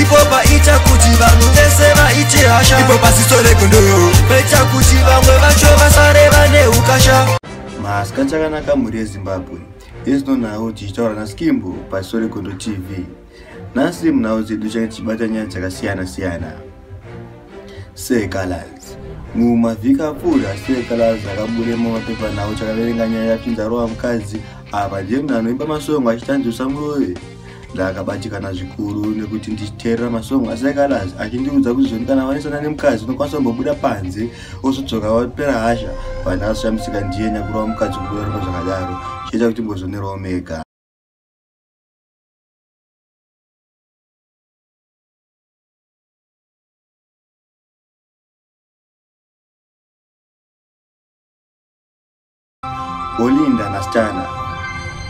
Ipo paita kuti vanhu vese vaite hasha. Ipo pasiso regondo paita kuti vamwe vacho vasare vane ukasha. Masikati akanaka mhuri yeZimbabwe. Izino nhau tichitaura naSkimbo paSiso Regondo TV. Nhasi munhau dzedu change tichibata nyaya dzakasiyana siyana. Sir Calaz. Mumavhiki apfuura, Sir Calaz akabude mumapepanhau chakaverenga nyaya yapinza rova mukadzi apa ndiye munhu anoimba masongo achitanzi usamurove. Ndakabatikana zvikuru nekuti ndichiteerera masongo aSir Calaz achindiudza kuti zvoni kana wanesana nemukadzi unokwanisa kumbobuda panze wozodzoka wapera hasha. Pandakashamisika ndiye nyakurova mukadzi kubuda ramba zvakadaro chiita kuti mbozonerawo mega. Olinda naStana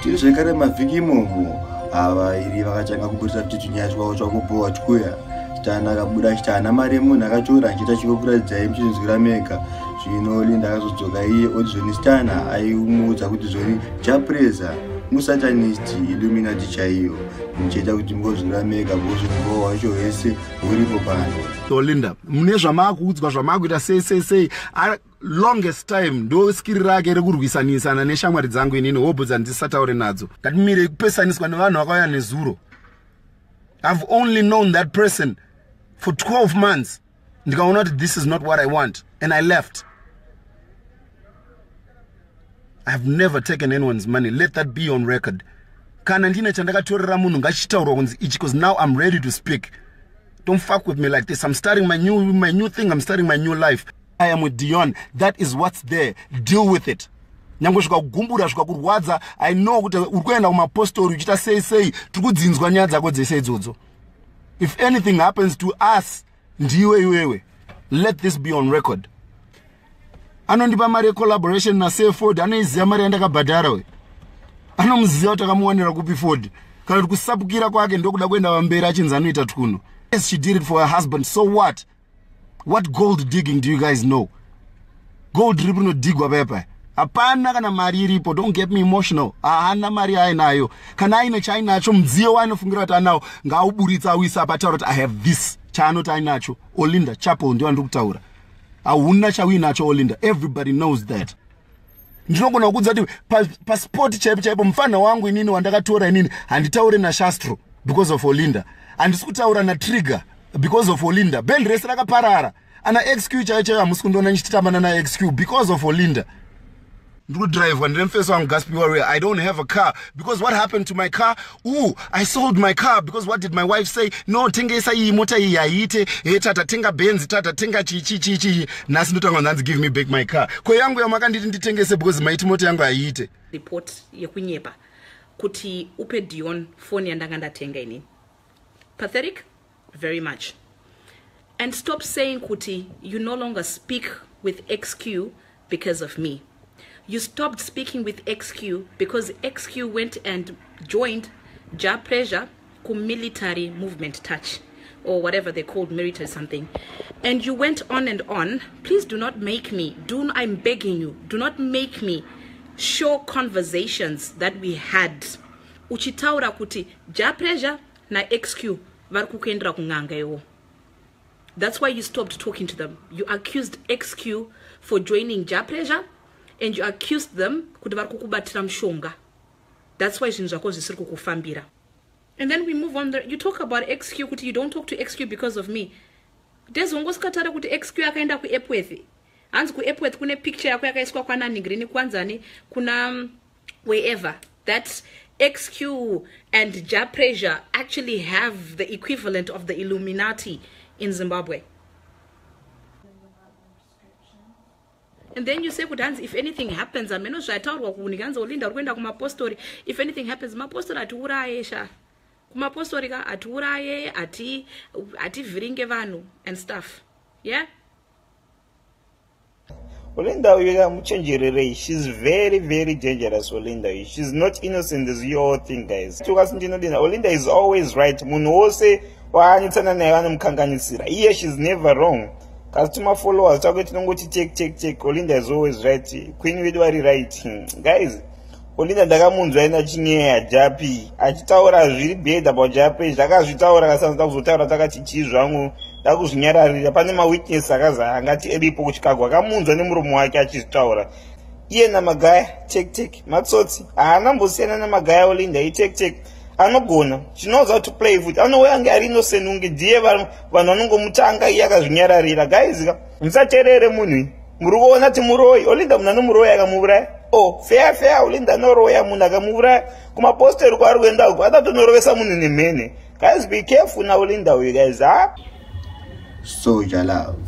tiri zvekare mavhiki imomo ava iri vakatanga kuburitsa kuti tunyaya twavo twakubhowa twuya. Stana akabuda achiti haana mari yemunhu akatora achiita chikokuratidzai muchinzwira mega. Zvino Olinda akazodzoka iye oti zvoni Stana aimuudza kuti zvoni Japreza musatanist Illuminati chaiyo muchiita kuti mungozwira mega bozvibhowa hwacho hwese huripo pano. Olinda mune zvamaakuudzwa zvamaakuita sei sei sei longest time ndo skiri rake rekurwisanisana neshamwari dzangu inini hobho dzandisataure nadzo ngatimirei kupesaniswa nevanhu vakauya nezuro. I've only known that person for 12 months ndikaona kuti this is not what I want and I left. I've never taken anyone's money. Let that be on record. Kana ndine chandakatorera munhu ngachitaurwa kunzi ichi because now I'm ready to speak. Don't fuck with me like this. I'm starting my new thing. I'm starting my new life. I am with Dion. That is what's there. Deal with it. Nyange zvikakugumbura zvikakurwadza, I know kuti uri kuenda kumapostori uchiita sei sei, tiri kudzinzwa nyaya dzako dzese idzodzo. If anything happens to us, ndiwe iwewe. Let this be on record. Anondipa mari yecollaboration naSir Ford, anoiziva mari yandakabhadhara we. Anomuziva kuti akamuwanira kupi Ford. Kana kuti kusapukira kwake ndokuda kuenda pamberi achinzi anoita twuno. Yes, she did it for her husband. So what? What gold digging do you guys know? Gold riri rinodigwa paya. Hapana kana mari iripo. Don't get me emotional. Haana mari ainayo. Kana aine chaainacho, mudziyo waanofungira kuti anawo, ngauburitsa auisa apa ataura kuti I have this. Chaanoti ainacho. Olinda Chapel ndiyo andiri kutaura. Hauna chauinacho Olinda. Everybody knows that. Ndinogona kukuudza kuti passport chaipo chaipo mufana wangu inini wandakatora inini handitaure naShastro because of Olinda. Handisi kutaura naTrigger because of Olinda. Band rese rakaparara. Ana XQ chaiyo chaiyo hamusi kundiona ndichitambana na XQ because of Olinda. Ndiri kudrive ndine mufeso wangu Gaspi Warrior. I don't have a car because what happened to my car? Ooh, I sold my car because what did my wife say? No, tengesa iyi mota iyi haiite. Hey, tata tenga Benz, tata tenga chi chi chi chi. Nhasi ndotanga ndanzi give me back my car. Ko yangu yamakanditi nditengese because maiti mota yangu haiite. Report yekunyepa kuti upe Dion phone yandanga ndatenga inini. Pathetic? Very much. And stop saying kuti you no longer speak with XQ because of me. You stopped speaking with XQ because XQ went and joined Jah Prayzah ku military movement touch or whatever they called military something. And you went on and on. Please do not make me, I'm begging you, do not make me show conversations that we had. Uchitaura kuti Jah Prayzah na XQ vari kukuendera kun'anga iwo. That's why you stopped talking to them. You accused XQ for joining Jah Prayzah and you accused them kuti vari kukubatira mushonga. That's why zvinhu zvako zvisiri kukufambira. And then we move on there. You talk about XQ kuti you don't talk to XQ because of me. Dezongosikatare kuti XQ akaenda kuEpworth. Hanzi kuEpworth kune picture yako yakaiswa kwana Green kwanzani kuna wherever. That XQ and Jah Prayzah actually have the equivalent of the Illuminati in Zimbabwe. And then you say kuti hanzi if anything happens, ameno zvataurwa kunyika hanzi Olinda uri kuenda kumapostori. If anything happens, mapostori atiuraye sha. Kumapostori ka atiuraye, ativhiringe vanhu and stuff. Yeah? Olinda uyu muchenjererei. She's very very dangerous. Olinda, she's not innocent as you all think, guys. Olinda is always right. Munhu wose waanetsana naye vanomukanganisira. Iye she's never wrong. Kasi tuma followers twake tinongoti check check check. Olinda is always right. Queen wedu vari right. Guys, Olinda ndakamunzwa ina chinyeya Japi achitaura zviri bad about Japi. Zvakazvitaura kasanza kuzotaura takati chii zvangu ndakuzvinyararira. Pane mawitness akaza angati eripo kuChicago akamunzwa nemuromo wake achizvitaura. Iye naMagaya tek tek matsotsi haana mbosiyana naMagaya. Olinda itek tek anogona chinoza to play futi anouya ange ari innocent unge ndiye vanhu vanongomutanga iye akazvinyararira. Guys ka musaterere munhu muri kuona ti muroyi. Olinda munhu anomuroyi akamuuraya. Oh, fair fair. Olinda anoroya munhu akamuuraya kumaposteri kwaari kuenda uko atatonorovesa munhu nemhene. Guys, be careful naOlinda uyu guys. Ha, Soul Jah Love,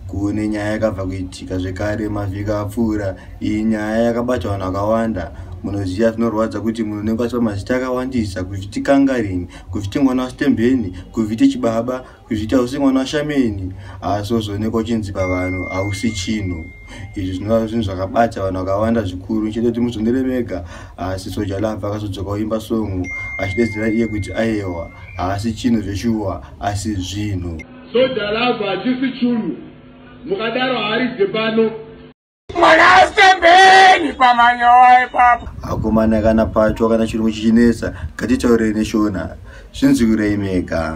kune nyaya yakabva kuitika zvekare mavhiki apfuura. Iyi nyaya yakabata vanhu vakawanda. Munoziva zvinorwadza kuti munhu unenge achipa mazita akawandisa, kuzviti kangarini, kuzviti mwana wasitembeni, kuzviti chibaba, kuzviti hausi mwana washameni, asi wozoonekwa uchinzi pavanhu hausi chinhu. Izvi zvinova zvinhu zvakabata vanhu vakawanda zvikuru. Chete kuti muzondere mega, asi Soul Jah Love akazodzoka oimba song achidedzera iye kuti aiwa, haasi chinhu zveshuwa, asi zvinhu. Soul Jah Love hachisi chunhu, mukadaro haaridze pano. Mwana asembeni pamanyowa ipapo. Akomana, kana pacho kana chirungu chichinetsa, ngatitaurei neshona, zvinzwirei mega.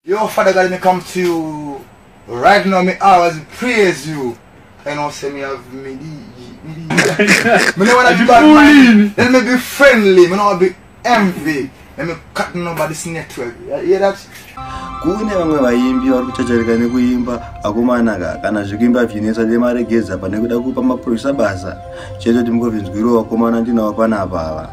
Yo, Father God, let me come to you right now. Me always praise you. I know, say me have me DJ, me DJ. Me no wanna be bad man. Let me be friendly. Me no wanna be envy. Let me cut nobody's network. You hear that? Kune vamwe vaimbi vari kuchacharika nekuimba. Akomanaka, kana zvekuimba zvinetsa, demaregedza pane kuda kupa mapurisa basa. Chete kuti mungovinzwirawo, vakomana ndinawo panapa ava,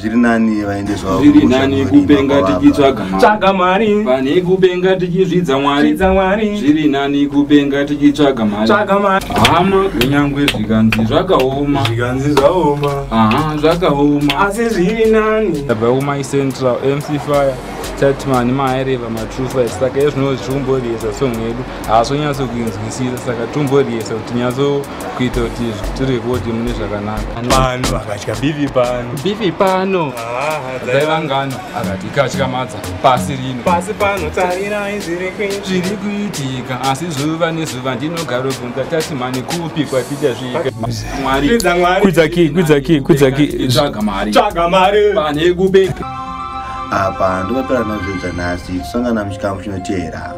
zviri nani vaende zvavo. Zviri nani kupenga tichitsvaga mari. Tsvaga mari. Pane kupenga tichizvidza Mwari. Zvidza Mwari. Zviri nani kupenga tichitsvaga mari. Tsvaga mari. Hama, kunyangwe zvikanzi zvakaoma. Zvikanzi zvaoma. Aha, zvakaoma. Asi zviri nani. Tabva kuMai Central, MC Fire Chatman maireva matrue fight. Saka izvino tikumboriyesa song yedu, haasonyatso kuinzwisisa, saka tomboriyesa kuti tinyatso kuita kuti tirekodhi mune zvakanaka. Pano akatya bifi pano. Bifi pano dzaiva ngano, akati ikatyamadza pasi rino. Pasi pano tarirai zviri kuitika. Zviri kuitika, asi zuva nezuva ndinogarobvunza Tatimani kupi kwatichasvika Mwari. Zvidza Mwari. Kwidza key, kwidza key, kwidza key. Tsvaga mari. Tsvaga mari. Pane kupenga. Apa ndopapera nazvo nhasi. Tosangana muchikamu chinoteera.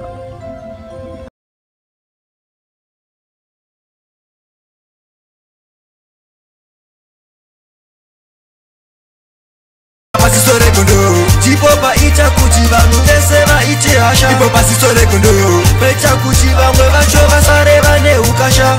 Pasiso regondo ndipo paita kuti vanhu vese vaite hasha. Ipo pasiso regondo paita kuti vamwe vacho vasare vane ukasha.